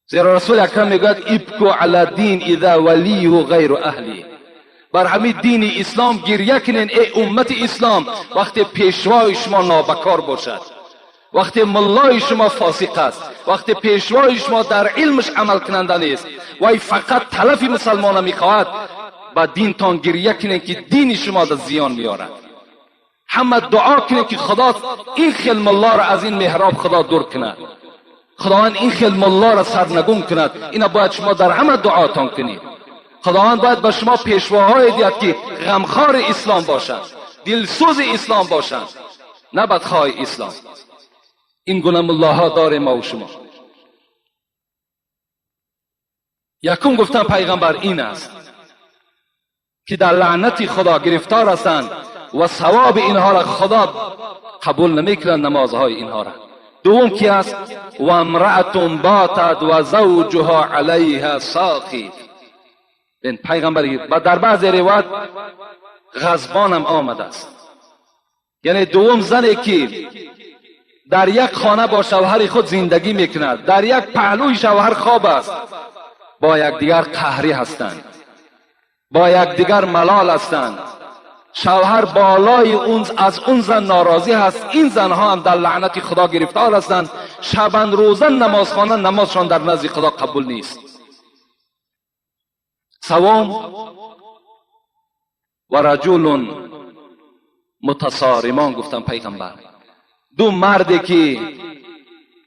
زیرا رسول اکرم میگوید ابکو علی دین اذا ولیه غیر اهلی. بر همین دین اسلام گریه کنین ای امت اسلام وقتی پیشوای شما نابکار باشد، وقتی ملای شما فاسق است، وقتی پیشوای شما در علمش عمل کننده نیست، وی فقط تلف مسلمان میخواهد، با دینتان گریه کنین که دین شما در زیان میارد. همه دعا کنین که خدا این خیل ملا را از این محراب خدا دور کند. خداوند این خیل ملا را سرنگون کند. اینا باید شما در همه دعاتان کنید. خداوند باید به شما پیشواهای دیاد که غمخوار اسلام باشند، دلسوز اسلام باشند، نه بدخواه اسلام. این گونه ملاها داریم ما و شما. یکم گفتن پیغمبر این است که در لعنت خدا گرفتار هستند و ثواب اینها را خدا قبول نمیکند، نمازهای اینها را. دوم کی است؟ و امرأة باتت و زوجها علیها ساخط. این پیغمبر و در بعض روایت غضبانم آمده است. یعنی دوم زنی که در یک خانه با شوهر خود زندگی میکند، در یک پهلوی شوهر خواب است، با یکدیگر قهری هستند، با یکدیگر ملال هستند، شوهر بالای اون از اون زن ناراضی هست، این زنها هم در لعنت خدا گرفتار هستند، شبان روزن نماز خوانند، نمازشان در نزد خدا قبول نیست. سوم و رجل متصارمان، گفتن پیغمبر دو مردی که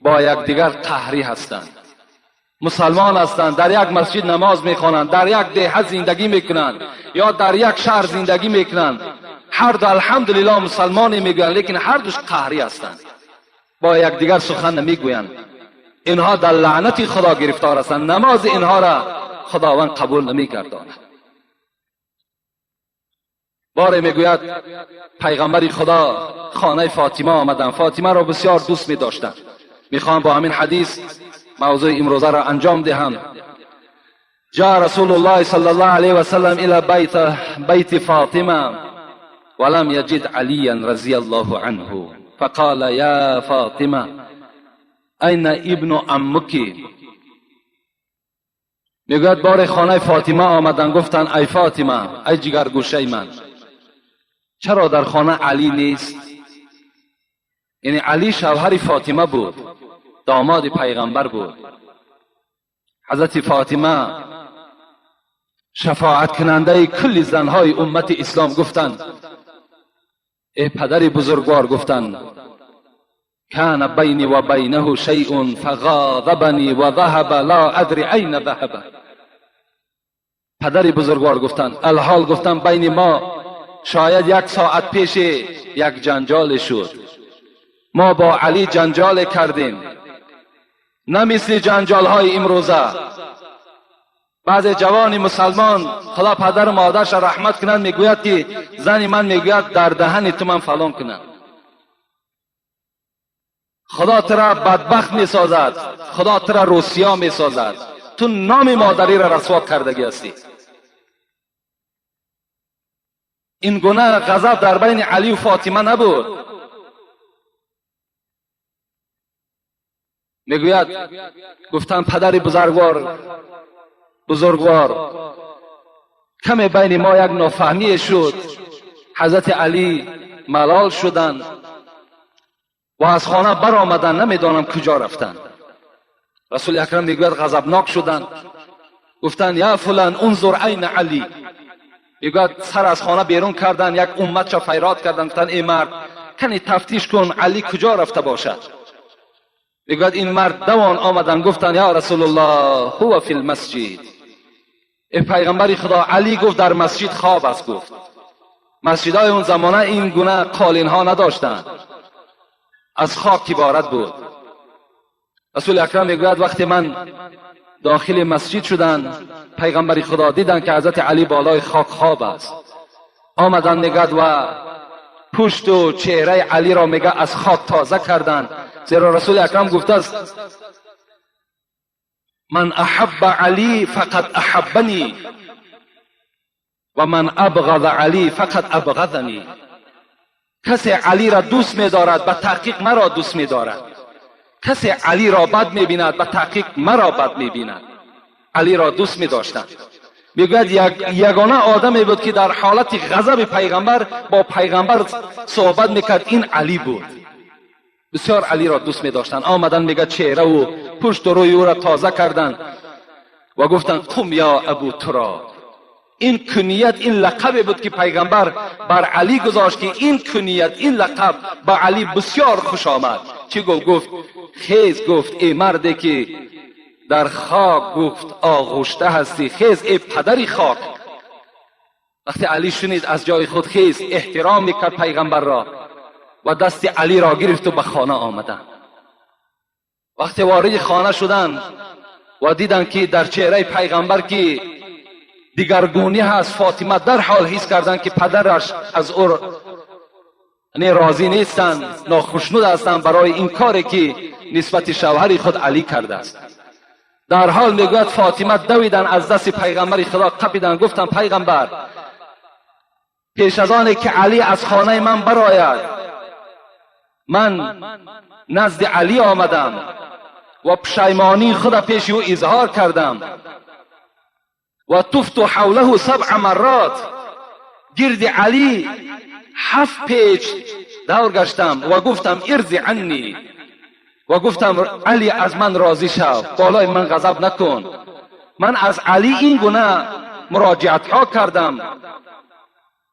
با یکدیگر قهری هستند، مسلمان هستند، در یک مسجد نماز میخوانند، در یک دیه زندگی میکنند یا در یک شهر زندگی میکنند، هر دو الحمدلله مسلمانی میگویند، لیکن هر دوش قهری هستند، با یکدیگر سخن نمیگویند. اینها در لعنت خدا گرفتار هستند، نماز اینها را خداوند قبول نمیگرداند. باره میگوید پیغمبر خدا خانه فاطمه آمدند، فاطمه را بسیار دوست میداشتند. میخوام با همین حدیث موضوع امروزه را انجام دهم. جاء رسول الله صلی الله علیه و سلم الى بیت فاطمه ولم یجد علیا رضی الله عنه فقال یا فاطمه این ابن عمک. میگوید بار خانه فاطمه آمدن، گفتن ای فاطمه، ای جگرگوشه من، چرا در خانه علی نیست؟ یعنی علی شوهر فاطمه بود، داماد پیغمبر بود. حضرت فاطمه شفاعت کننده کل زنهای امت اسلام گفتند ای پدر بزرگوار، گفتند کان بینی و بینه شیء فغاضبنی و ذهب لا ادری این ذهب. پدر بزرگوار گفتند الحال، گفتند بین ما شاید یک ساعت پیش یک جنجال شد، ما با علی جنجال کردیم، نه مثل جنجال های امروزه. بعض جوان مسلمان خدا پدر و مادرش رحمت کنند میگوید که زن من میگوید در دهن تو من فلان کنم. خدا تو را بدبخت میسازد، خدا تو را روسیا میسازد، تو نام مادری را رسوا کردگی هستی. این گونه غضب در بین علی و فاطمه نبود. میگوید گفتم پدر بزرگوار کمی بین ما یک نافهمی شد، حضرت علی ملال شدند و از خانه برآمدند، نمیدانم کجا رفتند. رسول اکرم میگوید غضبناک شدند، گفتند یا فلان انظر عین علی. میگوید سر از خانه بیرون کردند، یک امت را فریاد کردند، گفتند ای مرد کنی تفتیش کن علی کجا رفته باشد. میگوید این مرد دوان آمدن، گفتند یا رسول الله هو فی المسجد. ای پیغمبر خدا، علی گفت در مسجد خواب است. گفت مسجدهای اون زمانه این گونه قالین ها نداشتند، از خاک عبارت بود. رسول اکرم میگوید وقتی من داخل مسجد شدن، پیغمبر خدا دیدن که حضرت علی بالای خاک خواب است. آمدن میگد و پشت و چهره علی را میگه از خاک تازه کردند، زیرا رسول اکرم گفته است من احب علی فقد احبنی و من ابغض علی فقد ابغضنی. کسی علی را دوست می‌دارد به تحقیق مرا دوست می‌دارد، کسی علی را بد می‌بیند به تحقیق مرا بد می‌بیند. علی را دوست می‌داشتند. میگوید یگانه آدمی بود که در حالت غضب پیغمبر با پیغمبر صحبت میکرد، این علی بود. بسیار علی را دوست می‌داشتند. آمدن میگه چهره و پشت و روی او را تازه کردند و گفتند قم یا ابو تراب. این کنیت، این لقب بود که پیغمبر بر علی گذاشت که این کنیت، این لقب به علی بسیار خوش آمد، چی گفت؟ گفت خیز، گفت ای مردی که در خاک گفت آغشته هستی، خیز ای پدری خاک. وقتی علی شنید از جای خود خیز، احترام میکرد پیغمبر را و دست علی را گرفت و به خانه آمدند. وقتی وارد خانه شدند و دیدند که در چهره پیغمبر که دیگرگونی هست، فاطمه در حال حس کردند که پدرش از او راضی نیستند، ناخشنود هستند برای این کاری که نسبت شوهر خود علی کرده است. در حال میگوید فاطمه دویدن از دست پیغمبر خدا قپیدن، گفتن پیغمبر پیش از آن که علی از خانه من برآید من نزد علی آمدم و پشیمانی خود پیش او اظهار کردم و طفت حوله 7 مرات، گرد علی 7 پیچ دور گشتم و گفتم ارضی عنی، و گفتم علی از من راضی شو، بالای من غضب نکن. من از علی این گونه مراجعت ها کردم،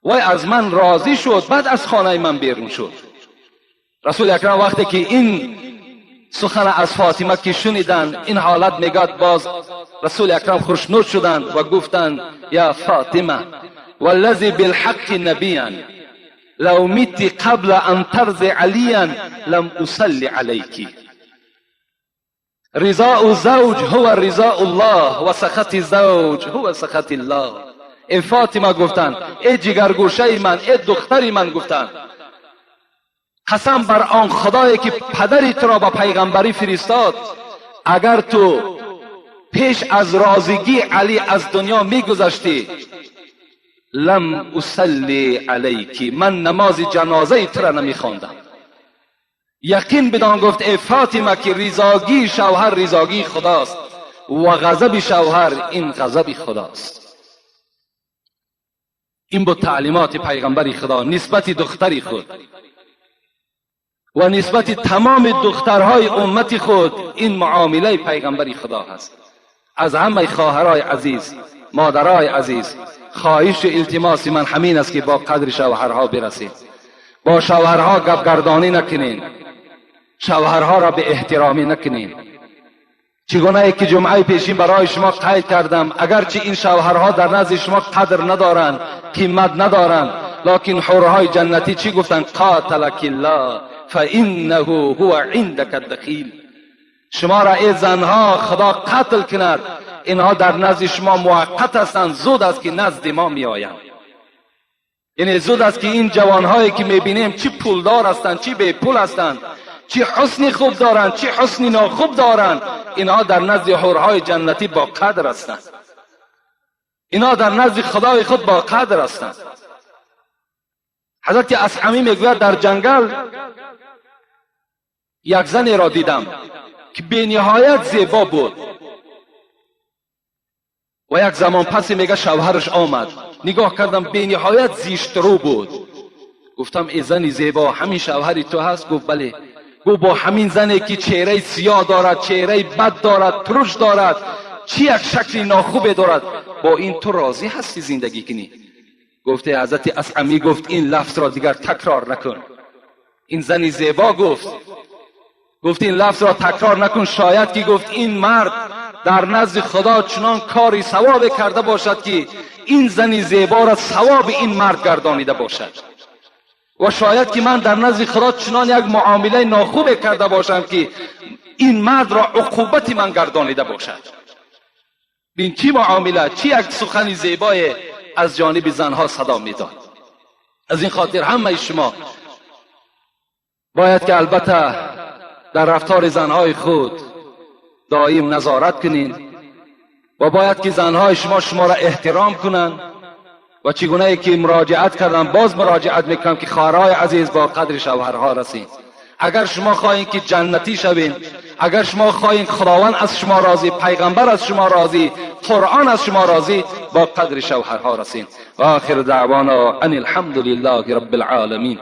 وی از من راضی شد، بعد از خانه من بیرون شد. رسول اکرم وقتی که این سخن از فاطمه که شنیدن این حالت میگد، باز رسول اکرم خوشنود شدند و گفتند یا فاطمه والذی بالحق نبیا لو مت قبل ان ترضی علیا لم اصلی علیک. رضاء زوج هو رضاء الله و سخط زوج هو سخط الله. ای فاطمه گفتند، ای جگرگوشه من، ای دختری من، گفتند قسم بر آن خدایی که پدری تو را به پیغمبری فرستاد، اگر تو پیش از رازگی علی از دنیا میگذشتی لم اصلی علیکی، من نماز جنازه تو را نمیخواندم. یقین بدان گفت ای فاطمه که رضاگی شوهر رضاگی خداست و غضب شوهر این غضب خداست. این بود تعلیمات پیغمبر خدا نسبت دختری خود و نسبت تمام دخترهای امت خود. این معامله پیغمبر خدا هست. از همه خواهرای عزیز، مادرای عزیز، خواهش و التماس من همین است که با قدر شوهرها برسید، با شوهرها گپگردانی نکنین، شوهرها را به احترامی نکنین. چگونه که جمعه پیشین برای شما قید کردم، اگرچه این شوهرها در نزد شما قدر ندارند، قیمت ندارند، لکن حورهای جنتی چی گفتند؟ قاتلک الله فانه هو عندک الدخیل. شما را ای زنها خدا قتل کند، اینها در نزد شما موقت هستند، زود است که نزد ما می آیند. یعنی زود است که این جوانهایی که میبینیم چی پولدار هستند، چی بی پول هستند، چی حسن خوب دارند، چی حسن ناخوب دارند، اینها در نزد حورهای جنتی با قدر هستند، اینها در نزد خدای خود با قدر هستند. حضرت اسعمی میگوید در جنگل یک زنی را دیدم که به نهایت زیبا بود و یک زمان پس میگه شوهرش آمد، نگاه کردم به نهایت زیشت رو بود. گفتم ای زنی زیبا، همین شوهری تو هست؟ گفت بله. گفت با همین زنی که چهره سیاه دارد، چهره بد دارد، ترش دارد، چی یک شکل ناخوبه دارد، با این تو راضی هستی زندگی کنی؟ گفته حضرت اسعمی گفت این لفظ را دیگر تکرار نکن. این زنی زیبا گفت این لفظ را تکرار نکن، شاید که گفت این مرد در نزد خدا چنان کاری ثواب کرده باشد که این زنی زیبا را ثواب این مرد گردانیده باشد، و شاید که من در نزد خدا چنان یک معامله ناخوب کرده باشم که این مرد را عقوبت من گردانیده باشد. بین چی معامله، چی یک سخن زیبای از جانب زنها صدا میداد. از این خاطر همه شما باید که البته در رفتار زنهای خود دائم نظارت کنین و باید که زنهای شما را احترام کنند. و چگونه که مراجعت کردم باز مراجعت میکنم که خواهرای عزیز با قدر شوهرها رسید. اگر شما خواهید که جنتی شوین، اگر شما خواهید خداوند از شما راضی، پیغمبر از شما راضی، قرآن از شما راضی، با قدر شوهرها رسید. و آخر دعوانا ان الحمد لله رب العالمین.